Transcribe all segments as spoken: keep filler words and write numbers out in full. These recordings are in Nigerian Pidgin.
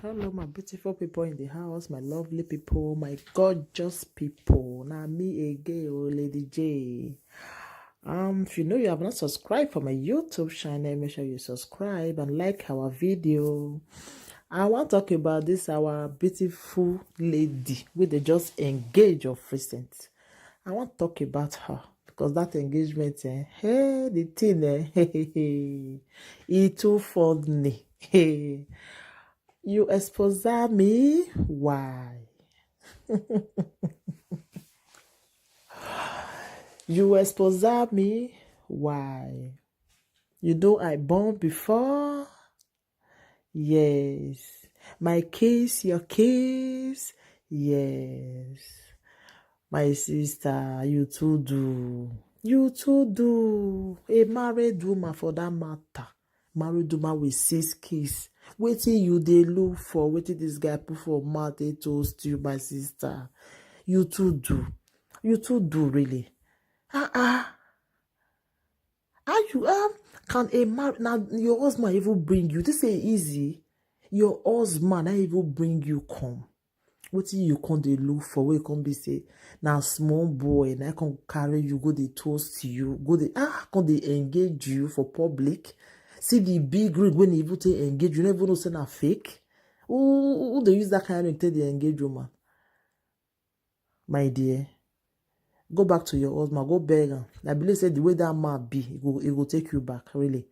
Hello, my beautiful people in the house, my lovely people, my gorgeous people. Now me again, oh, Lady J. Um, if you know you have not subscribed for my YouTube channel, make sure you subscribe and like our video. I want to talk about this, our beautiful lady with the just engage of recent. I want to talk about her because that engagement, eh, hey, the thing, eh, it too funny. You expose me? Why? You expose me? Why? You know I born before? Yes. My case, your case? Yes. My sister, you too do. You too do. A married woman for that matter. Married woman with six kids. Wetin you dey look for? Wetin this guy put for mouth, they toast you, my sister? You too do. You too do, really. Ah, ah. How you, um, can a mar-, now your husband even bring you? This is easy. Your husband, I even bring you come. Wetin you come dey look for? Wey come be say na small boy, na come carry you, go dey toast you, go dey, ah, come dey engage you for public. See the big ring when he even take engage you, you no even know say na fake. Who, who, who dey use that kind of ring take dey engage woman? My dear, go back to your husband, go beg am. I believe say the way that man be, he go, he go take you back, really.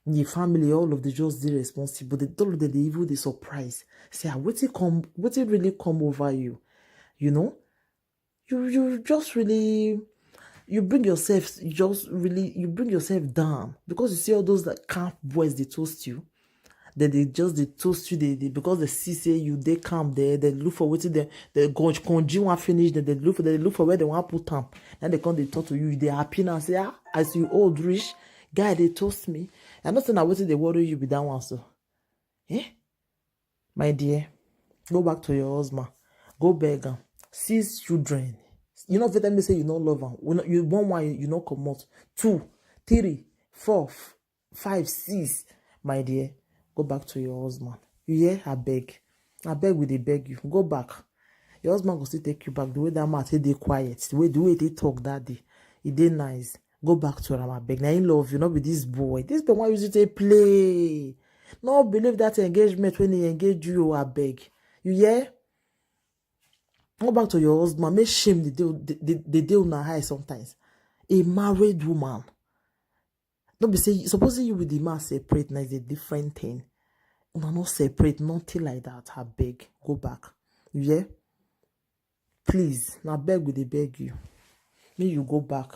The family, all of the just dey responsible. They, all of them, they even dey surprise. Say, ah, wetin come, wetin really come over you? You know? You, you just really, you bring yourself, just really, you bring yourself down because you see all those, like, camp boys, they toast you. Then they just, they toast you, they, they, because they see say you, they come there, they look for wetin they, they go conji one finish, then they look for, they look for where they want put am. Now they come, they talk to you, they happy now, say, ah, as you old rich, guy, they toast me. I know say na wetin dey worry you be that one, so. Eh? My dear, go back to your husband. Go beg am. Six children. You know, tell me say you no love am. You no, you want one, you, you no comot. Two, three, four, f-, five, six. My dear, go back to your husband. You hear? I beg. I beg, we dey beg you. Go back. Your husband go still take you back. The way that man take dey quiet, the way, the way they talk that day, e dey nice. Go back to am, abeg. Na him love you, no be this boy. This boy wan use you take play. No believe that engagement when he engage you, abeg. You hear? Go back to your husband. Make shame dey dey, dey, dey, dey una eye sometimes. A married woman. No be say, supposing you with the man separate, na is a different thing. Una no separate, nothing like that. Abeg, go back. You hear? Please, na beg we dey beg you. Make you go back.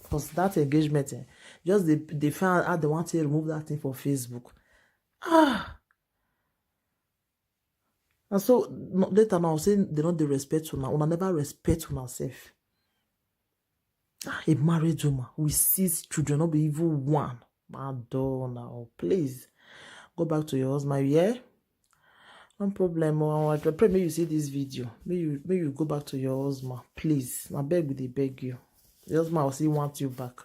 'Cause that engagement, eh, just dey, dey find how they want to remove that thing for Facebook. Ah. And so, no, later now, say they no dey respect una. Una never respect una sef. Ah, a married woman with six children, not be even one. Madonna, please go back to your husband, yeah? No problem. Oh, I pray make you see this video. May you, may you go back to your husband, please. I beg, we dey beg you. Your husband will still want you back.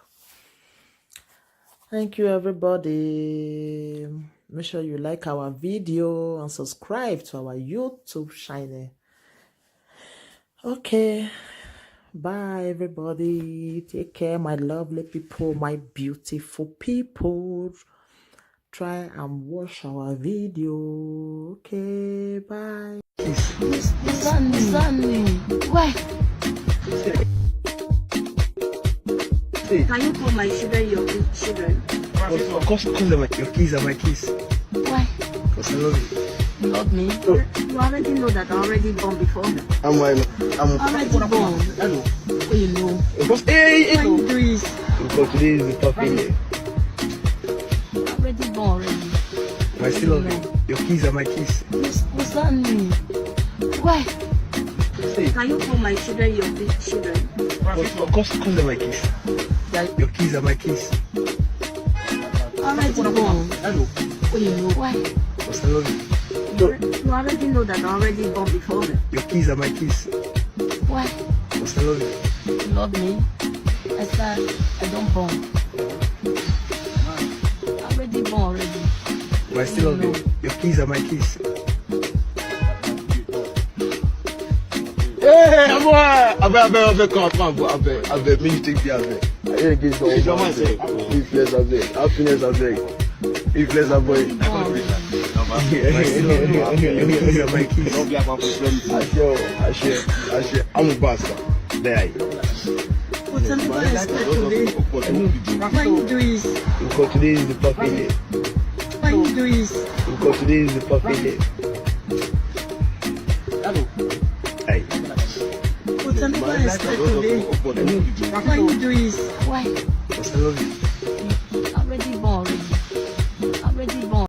Thank you, everybody. Make sure you like our video and subscribe to our YouTube channel. Okay. Bye, everybody. Take care, my lovely people, my beautiful people. Try and watch our video. Okay, bye. Please. Please, please, please, please. Why? Hey. Can you call my children your children? Of course, call them like your kids are my kids. Why? 'Cause I love you. You love me? No. You already know that I already born before. I'm, I'm, I'm already born. Hello. What you know? Of course, hey, hey, hey. Why you do this? Because today is the perfect day. Already born already. I still love you. Your kids are my kids. What's, what's that mean? Why? Hey. Can you call my children your big children? Of course, call them my kids. Your kids are my kids. Already born. Hello. What you know? Why? Because I love you. You already know that I already born before. Your kids are my kids. Why? Because I love you. You love me? I said I don't born. I already born already. But I still love you. Your kids are my kids. Hey, boy! Abeg, abeg, abeg, come, come, abeg, abeg, make you take me, abeg. I hear against the woman, abeg. If less, abeg. Happiness, abeg. If less, abeg. Àṣẹ o, àṣẹ, àṣẹ. I'm a bastard. There. But I never expect today. Why you do this? Because today is the perfect day. Why you do this? Because today is the perfect day. Hey. But I never expect today. Why you do this? Why? Because I love you.